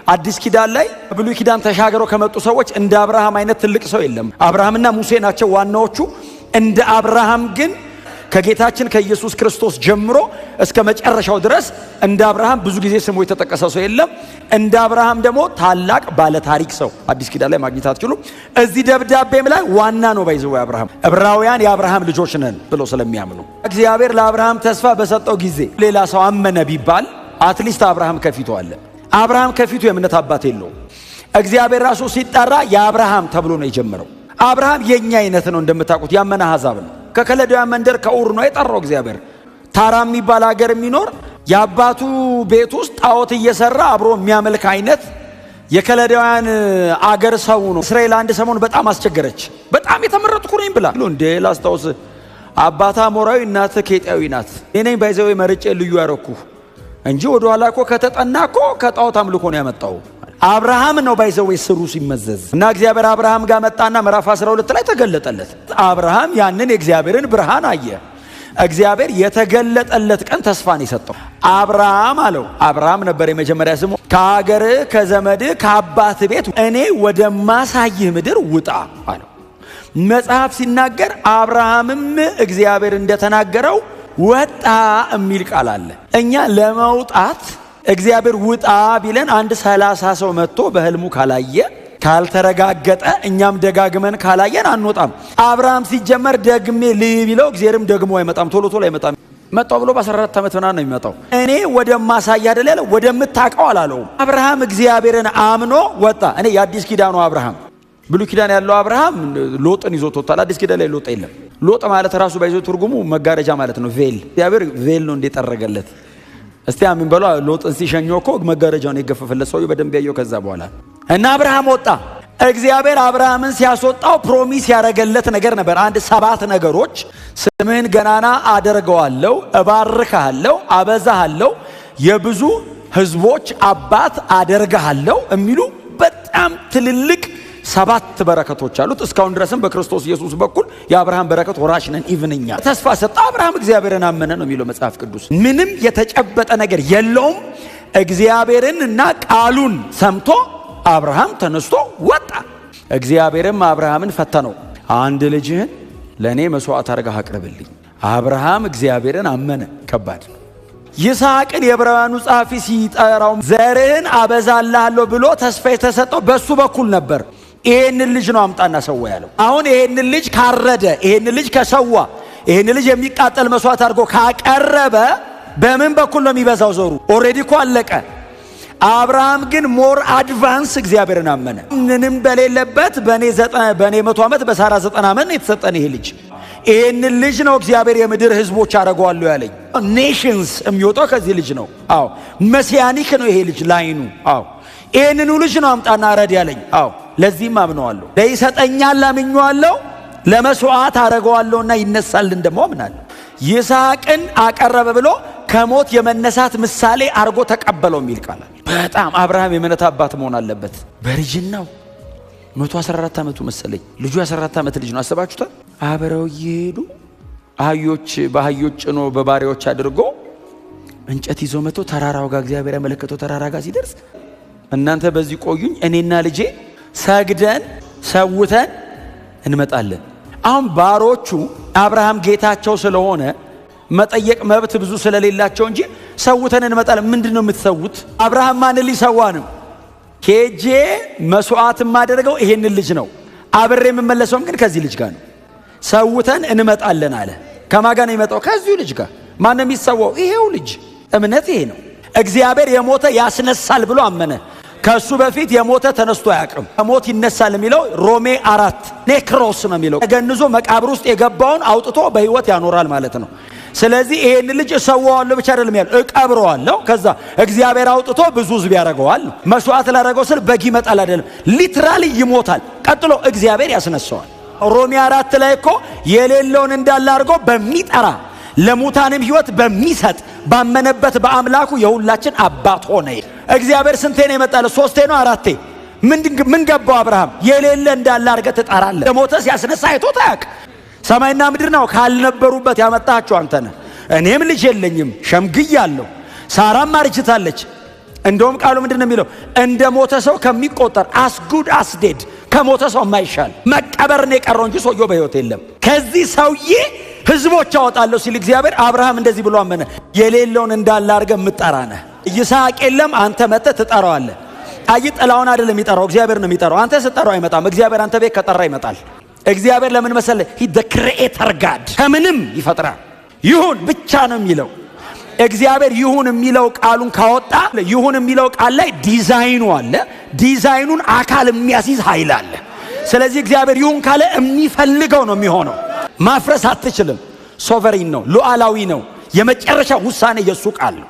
አዲስ ኪዳን ላይ ብሉይ ኪዳን ተሻግረው ከመጡ ሰዎች እንደ አብርሃም አይነት ትልቅ ሰው የለም። አብርሃምና ሙሴ ናቸው ዋናዎቹ። እንደ አብርሃም ግን ከጌታችን ከኢየሱስ ክርስቶስ ጀምሮ እስከ መጨረሻው ድረስ እንደ አብርሃም ብዙ ጊዜ ስሙ የተጠቀሰ ሰው የለም። እንደ አብርሃም ደግሞ ታላቅ ባለታሪክ ሰው አዲስ ኪዳን ላይ ማግኘት አትችሉም። እዚህ ደብዳቤም ላይ ዋና ነው by the way አብርሃም። ዕብራውያን የአብርሃም ልጆች ነን ብለው ስለሚያምኑ እግዚአብሔር ለአብርሃም ተስፋ በሰጠው ጊዜ ሌላ ሰው አመነ ቢባል at least አብርሃም ከፊቱ አለ። አብርሃም ከፊቱ የእምነት አባት የለውም። እግዚአብሔር ራሱ ሲጠራ የአብርሃም ተብሎ ነው የጀመረው። አብርሃም የኛ አይነት ነው እንደምታውቁት፣ ያመነ አሕዛብ ነው። ከከለዳውያን መንደር ከኡር ነው የጠራው እግዚአብሔር። ታራ የሚባል ሀገር የሚኖር፣ የአባቱ ቤት ውስጥ ጣዖት እየሰራ አብሮ የሚያመልክ አይነት የከለዳውያን አገር ሰው ነው። እስራኤል አንድ ሰሞን በጣም አስቸገረች። በጣም የተመረጥኩ ነኝ ብላ። እንዴ ላስታውስ፣ አባትህ አሞራዊ እናትህ ኬጢያዊ ናት። እኔ ነኝ by the way መርጬ ልዩ ያረኩህ እንጂ ወደ ኋላ እኮ ከተጠና እኮ ከጣዖት አምልኮ ነው ያመጣው። አብርሃም ነው by the way ስሩ ሲመዘዝ እና እግዚአብሔር አብርሃም ጋር መጣና ምዕራፍ 12 ላይ ተገለጠለት። አብርሃም ያንን የእግዚአብሔርን ብርሃን አየ። እግዚአብሔር የተገለጠለት ቀን ተስፋን የሰጠው አብርሃም አለው። አብርሃም ነበር የመጀመሪያ ስሙ። ከሀገርህ፣ ከዘመድህ፣ ከአባትህ ቤት እኔ ወደማሳይህ ምድር ውጣ አለው። መጽሐፍ ሲናገር አብርሃምም እግዚአብሔር እንደተናገረው ወጣ የሚል ቃል አለ። እኛ ለመውጣት እግዚአብሔር ውጣ ቢለን አንድ 30 ሰው መጥቶ በህልሙ ካላየ፣ ካልተረጋገጠ፣ እኛም ደጋግመን ካላየን አንወጣም። አብርሃም ሲጀመር ደግሜ ልይ ቢለው እግዚአብሔርም ደግሞ አይመጣም፣ ቶሎ ቶሎ አይመጣም። መጣው ብሎ በ14 ዓመት ምናምን ነው የሚመጣው። እኔ ወደማሳይ አይደል ያለው፣ ወደምታውቀው አላለውም። አብርሃም እግዚአብሔርን አምኖ ወጣ። እኔ የአዲስ ኪዳኑ አብርሃም፣ ብሉይ ኪዳን ያለው አብርሃም ሎጥን ይዞት ወጥቷል። አዲስ ኪዳን ላይ ሎጥ የለም። ሎጥ ማለት ራሱ by the way ትርጉሙ መጋረጃ ማለት ነው። Veil። እግዚአብሔር veil ነው እንደጠረገለት። እስቲ አሜን በሉ። ሎጥን ሲሸኘው እኮ መጋረጃውን የገፈፈለት ሰውዬው በደንብ ያየው ከዛ በኋላ። እና አብርሃም ወጣ። እግዚአብሔር አብርሃምን ሲያስወጣው promise ያደረገለት ነገር ነበር። አንድ ሰባት ነገሮች፣ ስምህን ገናና አደርገዋለሁ፣ እባርክሃለሁ፣ አበዛሃለሁ፣ የብዙ ሕዝቦች አባት አደርግሃለሁ የሚሉ በጣም ትልልቅ ሰባት በረከቶች አሉት። እስካሁን ድረስም በክርስቶስ ኢየሱስ በኩል የአብርሃም በረከት ወራሽ ነን። Even እኛ ተስፋ ሰጠ። አብርሃም እግዚአብሔርን አመነ ነው የሚለው መጽሐፍ ቅዱስ። ምንም የተጨበጠ ነገር የለውም። እግዚአብሔርን እና ቃሉን ሰምቶ አብርሃም ተነስቶ ወጣ። እግዚአብሔርም አብርሃምን ፈተነው። አንድ ልጅህን ለእኔ መስዋዕት አድርገህ አቅርብልኝ። አብርሃም እግዚአብሔርን አመነ። ከባድ ነው። ይስሐቅን የዕብራውያኑ ጸሐፊ ሲጠራው ዘርህን አበዛልሃለሁ ብሎ ተስፋ የተሰጠው በእሱ በኩል ነበር። ይሄንን ልጅ ነው አምጣና ሰዋ ያለው። አሁን ይሄንን ልጅ ካረደ፣ ይሄንን ልጅ ከሰዋ፣ ይሄንን ልጅ የሚቃጠል መስዋዕት አድርጎ ካቀረበ በምን በኩል ነው የሚበዛው ዘሩ? Already እኮ አለቀ። አብርሃም ግን more advance እግዚአብሔርን አመነ። ምንም በሌለበት በእኔ 100 ዓመት በሳራ 90 ዓመት ነው የተሰጠን ይሄ ልጅ። ይህንን ልጅ ነው እግዚአብሔር የምድር ህዝቦች አደርገዋለሁ ያለኝ። Nations የሚወጣው ከዚህ ልጅ ነው። አዎ፣ messianic ነው ይሄ ልጅ line ኑ። አዎ፣ ይህንኑ ልጅ ነው አምጣና እረድ ያለኝ። አዎ፣ ለዚህም አምነዋለሁ። ለይሰጠኛል አምኜዋለሁ። ለመስዋዕት አደርገዋለሁና ይነሳልን ደግሞ አምናለሁ። ይስሐቅን አቀረበ ብሎ ከሞት የመነሳት ምሳሌ አርጎ ተቀበለው የሚል ቃል አለ። በጣም አብርሃም የእምነት አባት መሆን አለበት። በእርጅናው 114 ዓመቱ መሰለኝ። ልጁ የ14 ዓመት ልጅ ነው። አስባችሁታል? አብረው እየሄዱ አህዮች በአህዮች ጭኖ በባሪያዎች አድርጎ እንጨት ይዞ መጥቶ ተራራው ጋር፣ እግዚአብሔር ያመለከተው ተራራ ጋር ሲደርስ እናንተ በዚህ ቆዩኝ፣ እኔና ልጄ ሰግደን ሰውተን እንመጣለን። አሁን ባሮቹ አብርሃም ጌታቸው ስለሆነ መጠየቅ መብት ብዙ ስለሌላቸው እንጂ ሰውተን እንመጣለን። ምንድን ነው የምትሰዉት? አብርሃም ማንን ሊሰዋ ነው? ሄጄ መስዋዕት የማደርገው ይሄንን ልጅ ነው። አብሬ የምመለሰውም ግን ከዚህ ልጅ ጋር ነው። ሰውተን እንመጣለን አለ። ከማን ጋር ነው የሚመጣው? ከዚሁ ልጅ ጋር። ማን ነው የሚሰዋው? ይሄው ልጅ። እምነት ይሄ ነው። እግዚአብሔር የሞተ ያስነሳል ብሎ አመነ። ከእሱ በፊት የሞተ ተነስቶ አያውቅም። ከሞት ይነሳል የሚለው ሮሜ 4 ኔክሮስ ነው የሚለው፣ ተገንዞ መቃብር ውስጥ የገባውን አውጥቶ በህይወት ያኖራል ማለት ነው። ስለዚህ ይሄን ልጅ እሰዋዋለሁ ብቻ አይደለም ያለው፣ እቀብረዋለሁ። ከዛ እግዚአብሔር አውጥቶ ብዙ ህዝብ ያደርገዋል። መስዋዕት ላደረገው ስል በግ ይመጣል አይደለም፣ literally ይሞታል። ቀጥሎ እግዚአብሔር ያስነሳዋል። ሮሜ 4 ላይ እኮ የሌለውን እንዳለ አድርጎ በሚጠራ፣ ለሙታንም ህይወት በሚሰጥ ባመነበት በአምላኩ የሁላችን አባት ሆነ። እግዚአብሔር ስንቴ ነው የመጣለ? ሶስቴ ነው አራቴ? ምን ገባው አብርሃም? የሌለ እንዳለ አድርገህ ትጠራለህ። ለሞተ ሲያስነሳ አይቶት አያውቅ። ሰማይና ምድር ነው ካልነበሩበት ያመጣቸው አንተ ነህ። እኔም ልጅ የለኝም፣ ሸምግያለሁ፣ ሳራም አርጅታለች። እንደውም ቃሉ ምንድን ነው የሚለው? እንደ ሞተ ሰው ከሚቆጠር፣ as good as dead፣ ከሞተ ሰው የማይሻል፣ መቀበር ነው የቀረው እንጂ ሰውየው በሕይወት የለም። ከዚህ ሰውዬ ህዝቦች አወጣለሁ ሲል እግዚአብሔር፣ አብርሃም እንደዚህ ብሎ አመነ። የሌለውን እንዳለ አድርገህ የምትጠራ ነህ። ይስሐቅ የለም፣ አንተ መጥተህ ትጠራዋለህ። አይ፣ ጥላውን አይደለም የሚጠራው፣ እግዚአብሔር ነው የሚጠራው። አንተ ስትጠራው አይመጣም። እግዚአብሔር አንተ ቤት ከጠራ ይመጣል። እግዚአብሔር ለምን መሰለህ? He the creator God፣ ከምንም ይፈጥራል። ይሁን ብቻ ነው የሚለው። እግዚአብሔር ይሁን የሚለው ቃሉን ካወጣ፣ ይሁን የሚለው ቃል ላይ ዲዛይኑ አለ። ዲዛይኑን አካል የሚያስይዝ ኃይል አለ። ስለዚህ እግዚአብሔር ይሁን ካለ የሚፈልገው ነው የሚሆነው። ማፍረስ አትችልም። Sovereign ነው፣ ሉዓላዊ ነው። የመጨረሻ ውሳኔ የእሱ ቃል ነው።